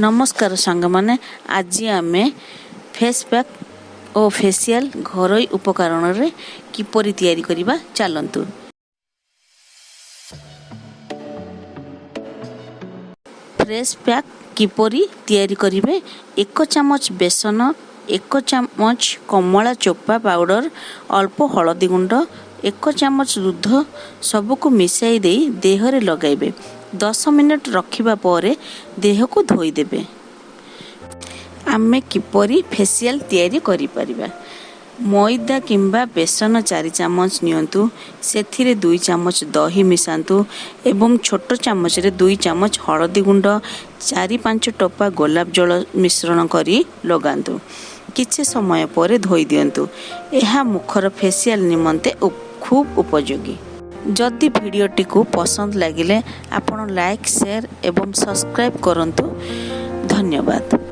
ନମସ୍କାର ସାଙ୍ଗମାନେ, ଆଜି ଆମେ ଫେସ୍ ପ୍ୟାକ୍ ଓ ଫେସିଆଲ୍ ଘରୋଇ ଉପକରଣରେ କିପରି ତିଆରି କରିବା, ଚାଲନ୍ତୁ। ଫେସ୍ ପ୍ୟାକ୍ କିପରି ତିଆରି କରିବେ? 1 ଚାମଚ ବେସନ, 1 ଚାମଚ କମଳା ଚୋପା ପାଉଡ଼ର, ଅଳ୍ପ ହଳଦୀ ଗୁଣ୍ଡ, 1 ଚାମଚ ଦୁଧ ସବୁକୁ ମିଶାଇ ଦେଇ ଦେହରେ ଲଗାଇବେ। 10 ମିନିଟ୍ ରଖିବା ପରେ ଦେହକୁ ଧୋଇଦେବେ। ଆମେ କିପରି ଫେସିଆଲ୍ ତିଆରି କରିପାରିବା? ମଇଦା କିମ୍ବା ବେସନ 4 ଚାମଚ ନିଅନ୍ତୁ। ସେଥିରେ 2 ଚାମଚ ଦହି ମିଶାନ୍ତୁ ଏବଂ ଛୋଟ ଚାମଚରେ 2 ଚାମଚ ହଳଦୀ ଗୁଣ୍ଡ, 4-5 ଟୋପା ଗୋଲାପ ଜଳ ମିଶ୍ରଣ କରି ଲଗାନ୍ତୁ। କିଛି ସମୟ ପରେ ଧୋଇ ଦିଅନ୍ତୁ। ଏହା ମୁଖର ଫେସିଆଲ୍ ନିମନ୍ତେ ଖୁବ୍ ଉପଯୋଗୀ। ଯଦି ଭିଡ଼ିଓଟିକୁ ପସନ୍ଦ ଲାଗିଲେ ଆପଣ ଲାଇକ୍, ସେୟାର ଏବଂ ସବସ୍କ୍ରାଇବ୍ କରନ୍ତୁ। ଧନ୍ୟବାଦ।